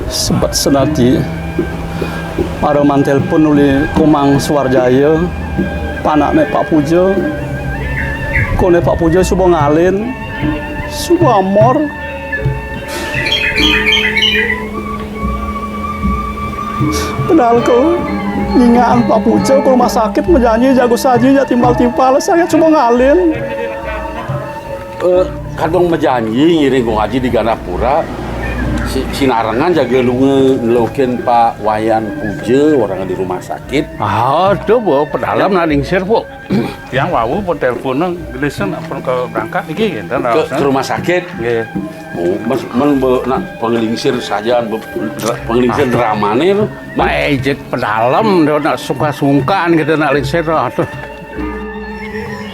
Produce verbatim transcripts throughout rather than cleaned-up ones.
Sebet senadi mara mantelpon uli Komang Suarjaya, panakné Pak Puja. Koné Pak Puja suba ngalin, suba amor. Padahal ko nyingakan Pak Puja ka rumah sakit, majanji jago saji, jak timpal-timpal, saget suba ngalin. Eh, kadung majanji ngiring Gung Aji di Gandapura, si, sinarengan jaga lunga nelukin Pak Wayan Puja, orang di rumah sakit. Ah, to, Bu, padalem nak lingsir, Bu. Tiang wau pun teleponan, gelisan pun ka berangkat niki, kinten. Ke, raosné. Ke rumah sakit? Nggih. Oh, Mas, men be, nak panglingsir saja, be, dra-, panglingsir dramané to. Baik, jek padalem, dia nak sungkan-sungkan kita nak lingsir, aduh.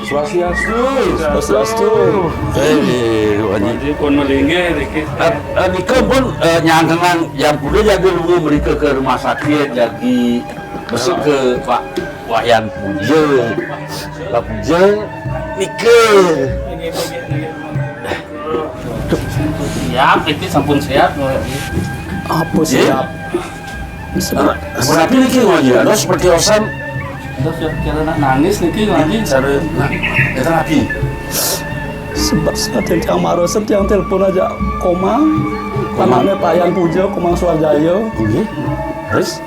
Swastiastu. Swastiastu. Eh, Wan Aji. Aji pun malinggih dikit. Eh, eh, nika pun, eh, nyangkengan Yan Puja jaga lunga mrika ke rumah sakit, jagi besuk ke Pak Wayan Puja. Pak Puja nika. Siap, iki sampun siap. Apa siap? Sebab berarti niki, Wan Aji, ada seperti osan. Terus ya, cara nak nangis niki, Wan Aji. Cara nak, kita rapi. Sebab senajan tiang mara, tiang telepon aja Komang. Komang. Panakné Pak Yan Puja, Komang Suarjaya. Nggih. Terus?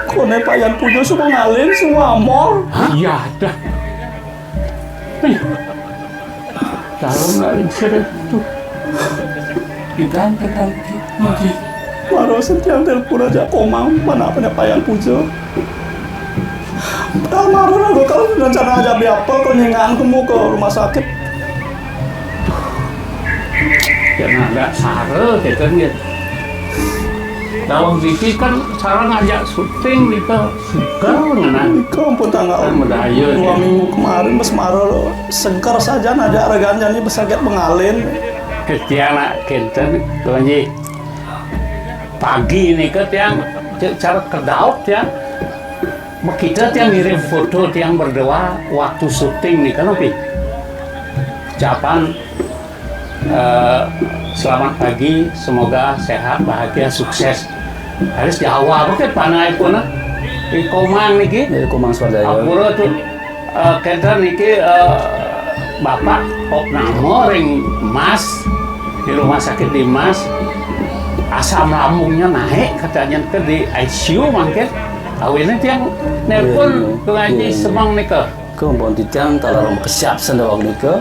Koné Pak Yan Puja suba ngalin, suba amor. Hah? Iya dah. Ih. Dalam nak lingsir itu. Kita angkat lagi. Mara tiang telepon aja Komang, panakné Pak Yan Puja. Padahal mara raga kalau rencana aja beli apa, kalau nyingakan kemu ke rumah sakit. Jangan agak sara kita nggih. Daweg niki kan sareng ngajak syuting nika. Seger ngenah. Nika ampun tanggal dua minggu kemarin, bes mara seger saja, ngajak regan jani bes saget bengalin. Ketian nak kinten, Tuan Ji. Pagi nika tiang, cek cara kedaup tiang. Makita tiang ngirim foto tiang berdua waktu syuting nika, napi? Ucapan Eh, selamat pagi, semoga sehat, bahagia, sukses. Harus di awal, apa ke panai pun, ah? Di Komang niki. Di Komang Swadaya. Ampura tu, eh, kenten niki, eh, Bapak opname ring Mas, di rumah sakit di Mas. Asam lambungnya naik, katanya ke di I C U mangkin. Awinnya tiang nelpon, iya, iya. Tung Aji, iya, iya. Semeng nika. Ke ampun titiang taler makesiab sandawang nika.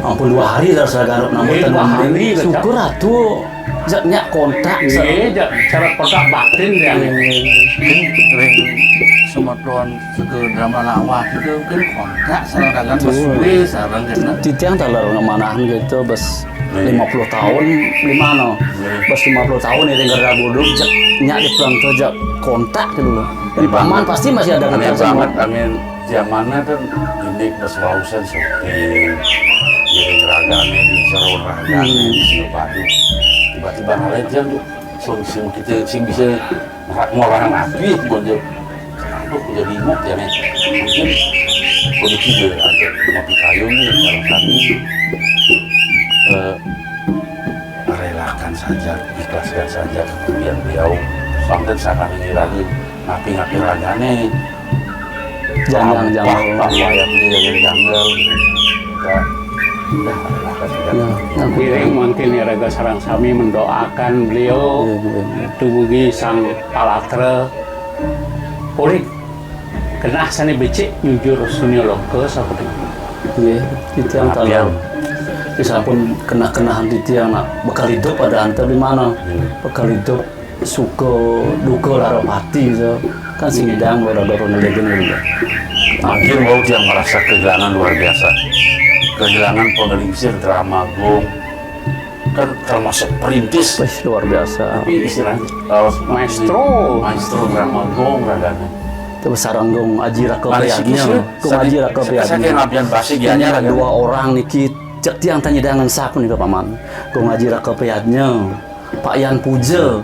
Ampun dua hari dah saya garuk nama. Nggih, dua hari, syukur atuh. Jak nyak kontak. Nggih, jak cara kontak batin ya. Nggih. Ring semeton seke drama lawah itu kan kontak sareng dagang. Betul. Besuwe sareng kena. Titiang taler ngamanahan gitu, bes lima puluh tahun, lima no. Nggih. Bes lima puluh tahun ini gara buduk, jak nyak di pelantau jak kontak gitu loh. Ini paman pasti masih ada kontak semua. Amin. Zamannya kan ini kesuausan sopir, ngiring ragane, di seron ragane, di sini padu. Tiba-tiba ngalahin dia tuh, sing, sing kita, sing bisa ngorang api, bonjol. Aduh, jadi ingat ya nih. Mungkin kondisi dia ada ngopi kayu nih, barangkali, eh, relakan saja, ikhlaskan saja kepergian beliau. Sampai sakali ragu, ngapi-ngapi ragane. Jangan, jangan. Pak, Pak, wayah beliau yang janggal. Kita udah lah. Ngiring mangkin iraga sareng sami mendoakan beliau dumugi Sang Palatra. Polih genah sané becik nyujur sunya loka sapunika. Nggih, titiang taler. Sampun kenah-kenahan titiang nak bekal idup ada anta di mana? Bekal idup suka duka lara pati, so. Kan sing nyidang lara-lara ngeligin gitu. Makin wau tiang merasa kehilangan luar biasa. Kehilangan penglingsir drama gong. Kan termasuk perintis. Wih, luar biasa. Tapi istilahnya, eh, maestro. Maestro drama gong ragane. Terus sareng Gong Aji Raka Priadnya. Gong Aji Raka Priadnya. Saking abian basi. Ini ada dua orang niki, cek tiang tanya dengan siapa nih, Paman? Gong Aji Raka Priadnya. Pak Yan Puja.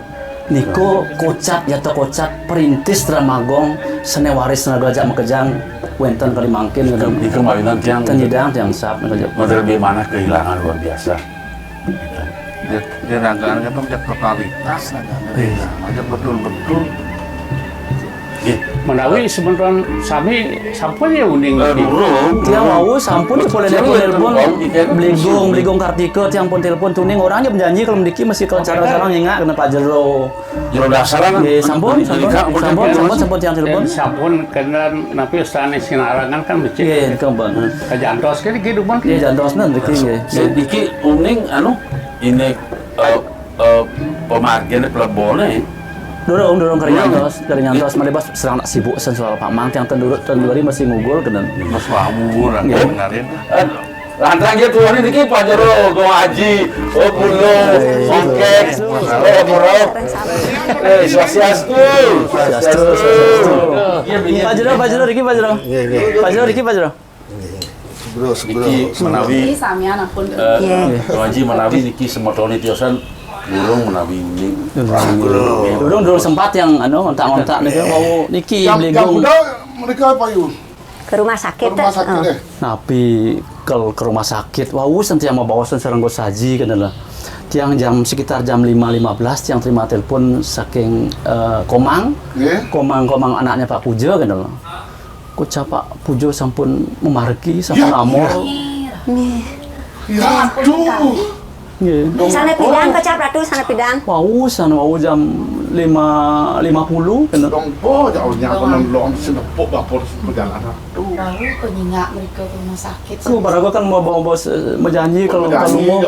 Nika kocap, yata kocap perintis drama gong, seni waris Nagara Ajak Makejang, wenten kali mangkin. Nika, nika mawinan tiang. Tanyidang tiang sap nika. Model bagaimana kehilangan luar biasa. Dia, dia ragaan kan jak totalitas, ragaan. Iya. Aja betul-betul. Nggih. Menawi semeton sami sampun ya uning. Eh, durung. Tiang wau sampun polih nelpon, nelpon. Bligong, Bligong Kartika, tiang pun telepon tuning, orangnya berjanji kalau mendiki mesti ke acara-acara ngingak kena Pak Jero. Jero dasar kan. Nggih, sampun, sampun, sampun, sampun, sampun tiang telepon. Sampun kena napi ustane sinarangan kan becik. Nggih, sampun. Kajantos kene nggih dumun. Nggih, jantos nan niki nggih. Niki uning anu ini, eh, eh, pemargine plebone. Durung, durung kerinyantos, kerinyantos malebas serang nak sibuk sen soal Pak Mang tiang ten durut ten duri masih ngugul kenen. Mas Wawu, nggih. Lantang dia tuan niki Pak Jero, Gong Aji, oh Pulo, Songkek, oh Moro. Eh, swastiastu. Swastiastu, swastiastu. Pak Jero, Pak Jero, niki Pak Jero. Pak Jero, niki Pak Jero. Bro, niki bro. Menawi, niki samian ampun. Eh, Pak Haji menawi niki semetone tiosan durung menawi uning. Durung, durung sempat yang anu ngontak-ngontak niki mau niki jam, jam Bligong. Udah mereka apa yuk? Ke rumah sakit. Ke rumah sakit, eh. Napi ke, ke rumah sakit. Wau sen tiang mabaosan sareng Gus Haji kene lah. Tiang jam sekitar jam lima lima belas tiang terima telepon saking, eh, Komang. Nggih. Komang, Komang anaknya Pak Puja kene lah. Kocap Pak Pujo sampun memargi, sampun amor. Nggih. Ya, aduh. Nggih. Sané pidang kocap Ratu, sané pidang. Wau, sané wau jam lima lima puluh kena. Dong po jauhnya kono lom sinepuk dapur perjalanan. Aduh. Wau kok nyingak mereka ke rumah sakit. Ku baraga kan mau bawa bos, eh, berjanji kalau, kalau mau.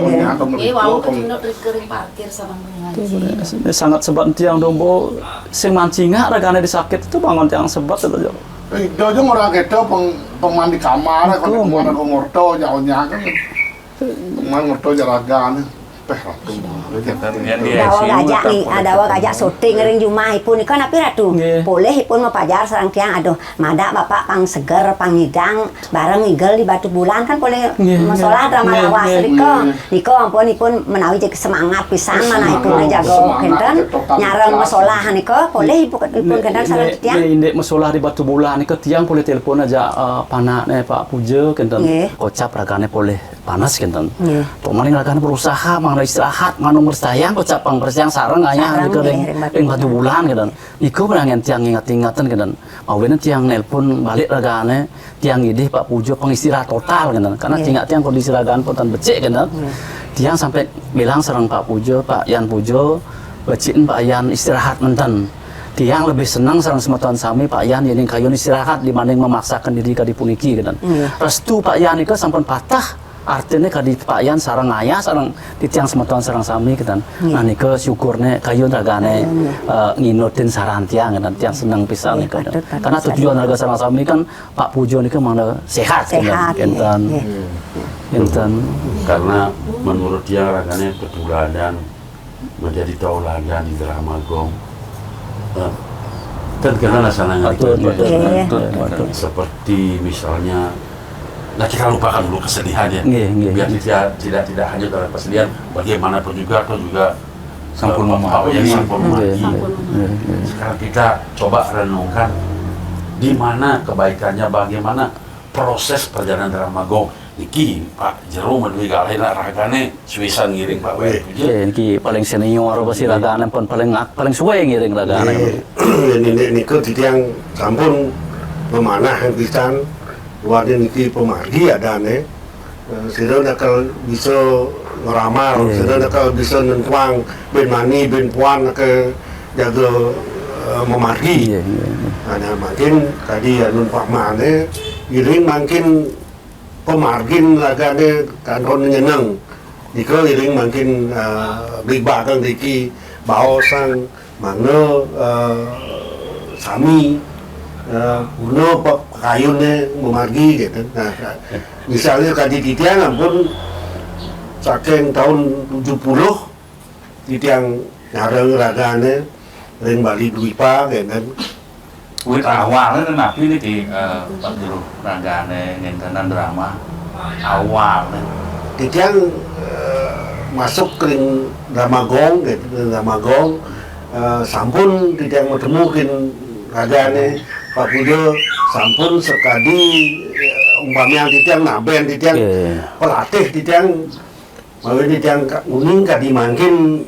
Nggih, wau kok nyingak mereka ring parkir sama ngaji. Sangat sebat tiang dombo sing mancingak ragane disakit itu bangun tiang sebat itu. Eh, dojo ngora keto peng-, pengmandi kamar, kono kemana kok ngorto, jauhnya kan. Pengmandi ngorto jaragan. Peh, Ratu. Dawa gajak ni, ah, dawa gajak syuting ring jumah ipun nika napi Ratu? Nggih. Polih ipun mapajar sareng tiang, aduh, madak Bapak pang seger, pang ngidang, bareng ngigel di Batu Bulan kan polih masolah drama lawas nika. Nika ampun ipun menawi jeg semangat pisan manah ipun jago kenten nyareng masolah nika polih ipun kenten sareng tiang. Nggih, indik masolah di Batu Bulan nika tiang polih telepon aja, eh, panakne Pak Puja kenten. Nggih. Kocap ragane polih panas kenten. Nggih. Pemaning ragane berusaha mangda istirahat, mangda ngresayang kocap pang ngresayang sareng ayah nika ring Batu Bulan kenten. Nika penangen tiang ingat-ingatan kenten. Awene tiang nelpon balik ragane, tiang ngidih Pak Pujo pengistirahat total kenten. Karena tiang, tiang kondisi ragane pun tan becik kenten. Tiang sampai bilang sareng Pak Pujo, Pak Yan Pujo, becikin Pak Yan istirahat menten. Tiang lebih seneng sareng semeton sami Pak Yan yening kayun istirahat dibanding memaksakan diri kadi puniki kenten. Restu Pak Yan nika sampun patah. Artine kadi Pak Yan sareng ayah sareng titiang semeton sareng sami kenten. Nah nika syukurne kayun ragane, eh, nginutin saran tiang kenten. Tiang seneng pisan nika. Karena tujuan raga sareng sami kan Pak Pujo nika mangda sehat kenten. Kenten. Karena menurut tiang ragane ketuladan menjadi tauladan di drama gong. Eh, kan kena lah sana. Betul, betul, betul, betul. Seperti misalnya, nah kita lupakan dulu kesedihan ya. Nggih, nggih. Biar tidak, tidak, tidak hanya dalam kesedihan, bagaimanapun juga atau juga sampun, eh, memaafkan, sampun memaafkan. Nggih, nggih, nggih. Sekarang kita coba renungkan di mana kebaikannya, bagaimana proses perjalanan drama gong. Niki Pak Jero madué galih nak ragane suwisan ngiring Pak Wéh. Nggih, niki paling senior apa sih ragane pun paling ak-, paling suwe ngiring ragane. Nggih. Nini niku titiang sampun pemanah pisan, wani niki pemargi adane. Eh, sira ndekel bisa ngeramal, iya, sira ndekel bisa nentuang bin mani, bin puan ke jaga, eh, memargi. Iya, iya, iya. Nah, mangkin kadi anun Pak Mane, iring mangkin pemargin ragane kanton nyeneng. Nika iring mangkin, eh, bligbagang riki baosang mangda, eh, sami, eh, guna pe-, pakayunne memargi gitu. Nah, misalnya kadi titiang ampun saking tahun tujuh puluh titiang nyareng ragane ring Bali Dwipa gitu. Wit awalnya napi niki, eh, Pak Jero, ragane ngentenan drama awalnya? Titiang, eh, masuk ring drama gong gitu, drama gong, eh, sampun titiang matemu ring ragane Pak Puja, sampun sakadi, eh, umpamian titiang naben titiang, iya, iya, pelatih titiang, mawi titiang ka-, uning kadi mangkin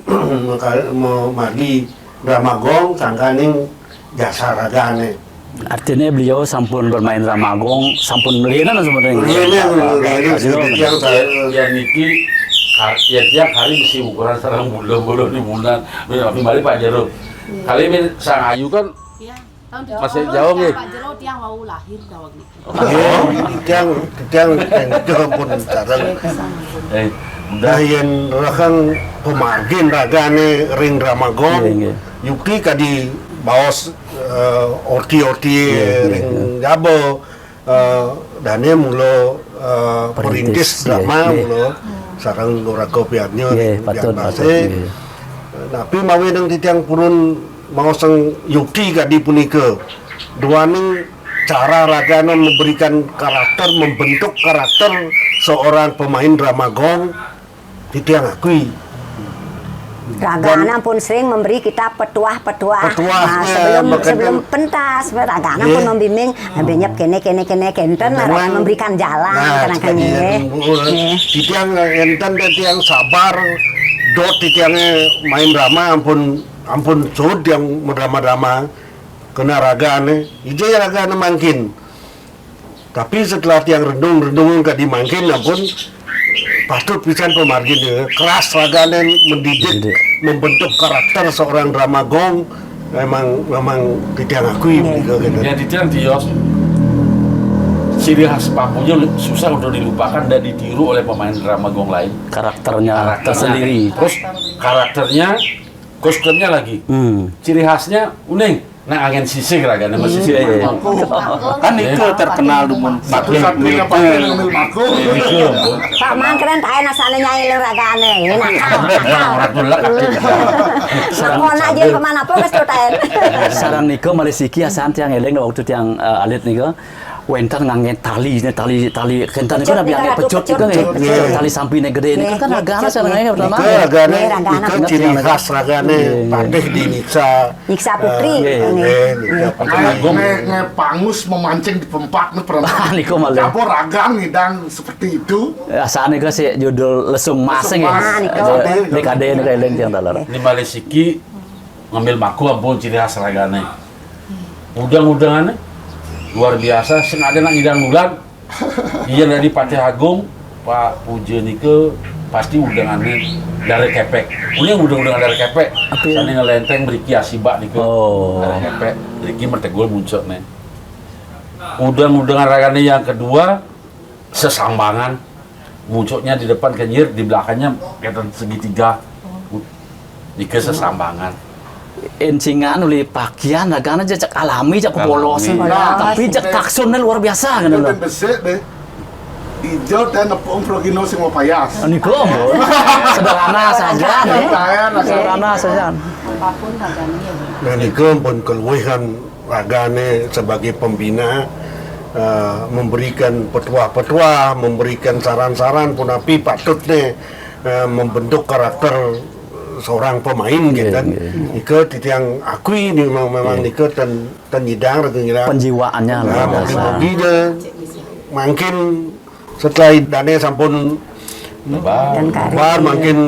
maka-, ma-, margi drama gong sangkaning jasa ragane. Artinya beliau sampun bermain drama gong, sampun lena sebenarnya. Lena, lena, Pak Jero. Titiang sa- Ya, ya niki, ka-, ya tiang kari mesti ukuran sareng bula-bula di bulan. Tapi balik Pak Jero. Iya. Kali ini Sang Ayu kan, iya, tahun masih tujuh puluh jauh, tiang, nggih. Pak Jero tiang wau lahir daweg niki. Oh, tiang, tiang, tiang pun sareng. Eh, udah. Nah, yen rahang pemargin ragane ring drama gong, nggih, nggih, yukti kadi baos, eh, orti-orti, nggih, nggih, ring, nggih, jaba, eh, dane mula, eh, perintis, perintis, drama, nggih, nggih, mula sareng Nuraga Piarnya, nggih, ring patut, Jambase, patut, nggih. Napi mawi nang titiang purun maosang yukti kadi punika. Duaning cara ragane memberikan karakter, membentuk karakter seorang pemain drama gong, titiang akui. Ragane ampun sering memberi kita petuah-petuah. Petuah, nah, ya, sebelum, sebelum pentas, ragane ampun membimbing, nah, benyep kene, kene, kene, kenten lah, ragane memberikan jalan, nah, kadang-kadang, nggih. Nggih. Titiang enten, titiang sabar, dot titiange main drama ampun, ampun suud tiang madrama-drama kena ragane, ija ya ragane mangkin. Tapi setelah tiang renung-renung kadi mangkin, ampun patut pisan pemargin, keras ragane mendidik, mendidik, membentuk karakter seorang drama gong, memang, memang titiang akui, nggih, begitu, gitu. Ya, titiang tios. Ciri khas Pak Puja susah untuk dilupakan dan ditiru oleh pemain drama gong lain. Karakternya, karakternya tersendiri. Terus karakternya, kostumnya lagi. Hmm. Ciri khasnya uning. Nah, angin sisik ragane, masih sisik. Iya, iya. Kan itu terkenal dumun. Satu-satunya pakai yang ambil paku. Pak Man keren, taen asane nyai lu ragane. Ini nakal, nakal. Orang tulak. Nakal aja kemana pun kestu taen. Sareng nika malih siki asan tiang eling waktu tiang, eh, alit nika. Wenten ngangge tali, ne tali, tali kenten niku napi ngangge pecut niku nggih. Pecut, nggih. Tali sampine gede niku kan ragane sareng pertama. Nggih, ragane, nggih, ragane. Niku ciri khas ragane, nggih, nggih, patih di Niksa. Niksa Putri, eh, nggih, nggih, Niksa Putri. Kayak nge-, nge-, pangus memancing di pempak nih perempuan. Niku malih. Campur ragang ngidang seperti itu. Asane ke si judul Lesung Mas nggih. Lesung Mas. Ah, niku. Nika ade niku eling tiang taler. Ini malih siki ngambil maku ampun ciri khas ragane. Udang-udangannya luar biasa, sing ada nak ngidang ulat. Iya, dari Patih Agung, Pak Puja nika pasti udangane dare kepek. Punya udang-udangan dare kepek. Apa ya? Sane ngelenteng mriki asibak nika. Oh. Dare kepek, mriki mertegul muncukne. Udang-udangan ragane yang kedua, sesambangan. Muncuknya di depan kenyir, di belakangnya kelihatan segitiga. Nika sesambangan. Encingan uli pakaian ragane aja cek alami, cek polos. Alami. Tapi cek taksunnya luar biasa kan lho. Besik deh. Ijo teh nepung progino sing mau payas. Niku, Bu. Sederhana saja, nih. Sederhana saja. Apapun harganya, ya, Bu. Nah, niku pun keluwihan ragane sebagai pembina, eh, memberikan petuah-petuah, memberikan saran-saran punapi patutne, eh, membentuk karakter seorang pemain, gitu kan. Nggih, nggih. Nika titiang akui ni memang, memang, nggih, nika ten, ten nyidang, rega nyidang. Penjiwaannya luar biasa. Nah, mungkin, mungkin mangkin setelah dane sampun lebar, mangkin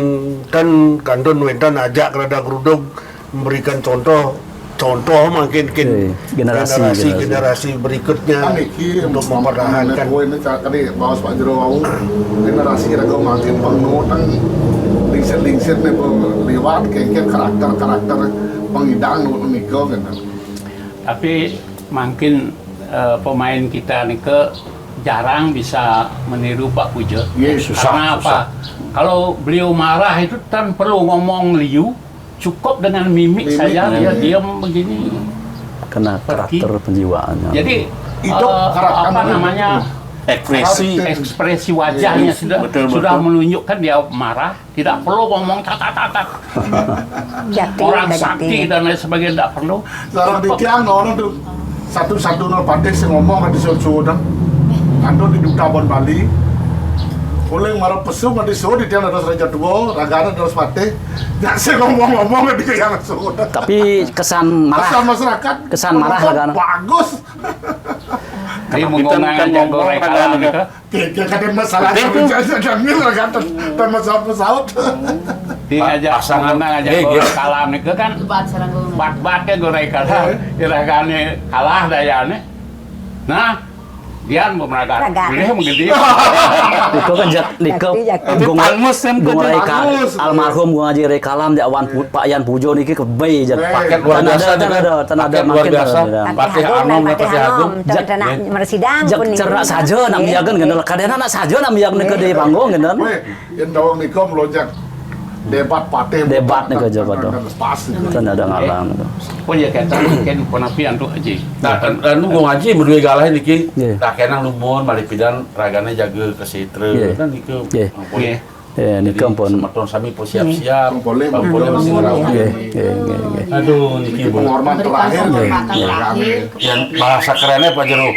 ten kantun wenten ajak rada grudug memberikan contoh Contoh mungkin kin-, generasi, generasi, generasi berikutnya kan iki untuk mempertahankan. Kowe ini tadi bahas Pak Jero wau, generasi raga makin pengno teng lingsir-lingsir nih, Bu, liwat kayak karakter-karakter pengidang niku kan. Tapi mungkin, eh, pemain kita nike jarang bisa meniru Pak Puja. Iya, susah. Karena apa? Susah. Kalau beliau marah itu kan perlu ngomong liu, cukup dengan mimik saja, dia diam begini. Kena karakter penjiwaannya. Jadi, itu eh, karakter apa namanya? Ekspresi. Ekspresi wajahnya sudah, betul, sudah menunjukkan dia marah, tidak perlu ngomong tak, tak, tak, tak. Orang sakti dan lain sebagainya tidak perlu. Sareng titiang ngono tuh. Satu-satu nol patih sing ngomong kan disuruh-suruh. Anton di Duta Bon Bali. Oleh marah pesu kan disuruh di tiang terus raja tua, ragana terus patih. Ya sing ngomong-ngomong kan dia yang suruh. Tapi kesan marah. Kesan masyarakat. Kesan marah ragana. Bagus. Jadi mengomong aja goreng kalam itu. Kayak, kayak ada masalah. Betul. Jangan, jangan, jangan, jangan, jangan masalah pesawat. Dia aja pasangan aja kalah nih kan. Bat bat ya goreng kalah. Iragane kalah dayane. Nah, dia mau berangkat. Boleh menggede. Itu kan jak, niko Gung, Gung Reka, almarhum Gung Haji Rekalam, jak Wan Pu-, Pak Yan Pujo niki kebay jak. Paket luar biasa, ada, ada, ada, paket luar biasa. Patih Anom, Patih Agung. Jak, jak cerak saja nak miyaken ngene. Kadena nak saja nak miyaken ke di panggung ngene. Weh, yen tawang nika melonjak debat patih. Debat nika aja, Pak. Pas. Kan ada ngalang. Oh ya, kita mungkin penapian tuh, Haji. Nah, anu Gung Haji berdua galah niki. Nggih. Tak kenang lumun, malih pidan ragane jaga kesitra. Nggih. Kan niku. Nggih. Nggih. Ya, nika pun semeton sami pun siap-siap. Boleh, boleh. Nggih, nggih, nggih, nggih. Aduh, niki, Bu. Penghormatan terakhir. Nggih, nggih. Yang bahasa kerennya Pak Jero.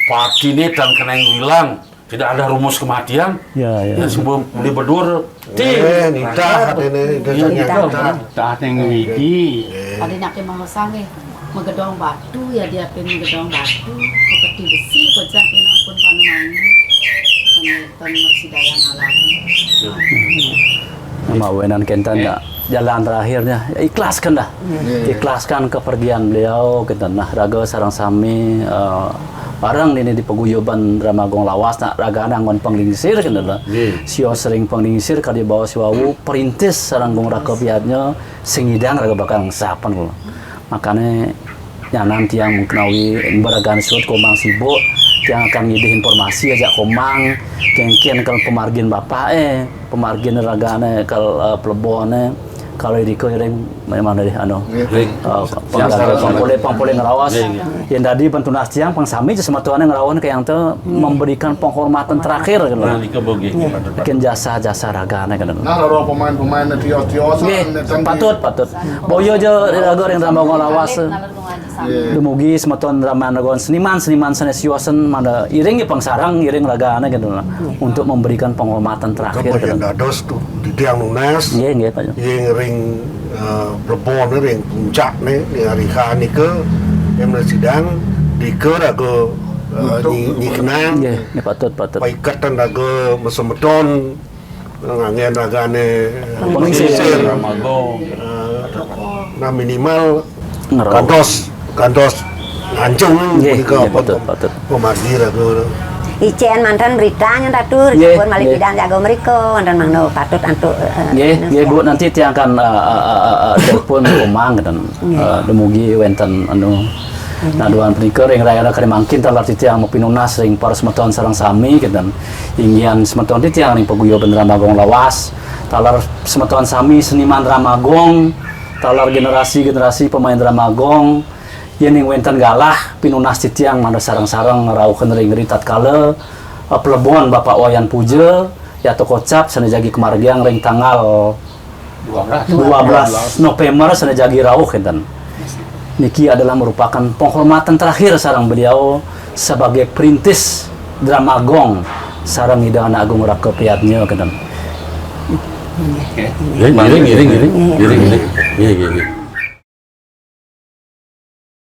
Patine tan keneng wilang, tidak ada rumus kematian. Ya, ya. Ya, sebelum beli bedur, eh, nitah katene, itu nitah. Nitah ning wiki. Tadi nak mau sange, megedong batu ya, dia pin megedong batu, peti besi, kocak pin ampun panemani. Pemilitan masih daya ngalami. Nama wenan kenten dah. Jalan terakhirnya, ya, ikhlaskan dah. Ikhlaskan kepergian beliau, kenten. Nah, raga sareng sami, eh, bareng ini di paguyuban Drama Gong Lawas, nak raga nanggon panglingsir, kenten lah. Sio sering panglingsir, kadi bawa siwawu, perintis sareng Gung Raka Piatnya, sing ngidang raga bakal ngesapan kula. Makane nyanan tiang mengkenawi beragan suut komang sibuk, tiang akan ngidih informasi aja komang, kengken kal pemargin bapak, eh, pemargin ragane kal, eh, plebone, kalau irika iring mana deh anu. Nggih. Eh, pangpole, pangpole ngerawas. Nggih, nggih. Yang tadi pentunas tiang, pang sami semetuane ngerawan ke yang te memberikan penghormatan terakhir gitu. Nah, nika bogi. Bikin jasa-jasa ragane gitu. Nah, loro pemain-pemain tios-tios. Nggih, patut, patut. Boyo aja raga ring Drama Gong Lawas. Dumugi semeton Drama Gong seniman, seniman sanes siosen mana iring ya pangsarang, iring ragane gitu lah. Untuk memberikan penghormatan terakhir gitu. Dados tuh di tiang nunas. Nggih, nggih, Pak. Ing ring, eh, plebone ring puncak ne, ning hari H nika, yang sidang, dika raga, eh, nyi-, nyikna. Nggih, nggih, patut, patut. Paiketan raga mesemeton, nganggen ragane, penglingsir. Eh, nah, minimal kantos, kantos ngancung. Nggih, menika nggih, apa patut, patut. Pemargi raga. Icen mantan beritanya tatu, nggih, pun malih nggih. Bidang jago mereka, mantan mangno patut antuk, eh, nggih, nggih, Bu, nanti tiang akan, eh, eh, eh, eh, telepon komang gitu. Nggih. Eh, dumugi wenten anu. Nah, duan punika ring rayana kadi mangkin taler titiang mapinunas ring para semeton sareng sami gitu. Inggihan semeton titiang ring paguyuban Drama Gong Lawas, taler semeton sami seniman Drama Gong, taler generasi-generasi pemain Drama Gong, yen ing wenten galah pinunas titiang mangda sareng-sareng ngrauhken ring ri tatkala, eh, plebon Bapak Wayan Puja, yata kocap sane jagi kamargiang ring tanggal dua belas November sane jagi rauh kenten. Niki adalah merupakan penghormatan terakhir sareng beliau sebagai perintis Drama Gong sareng Ida Anak Agung Raka Piatnya kenten. Nggih, ngiring, ngiring, ngiring. Ngiring, ngiring. Nggih, nggih, nggih.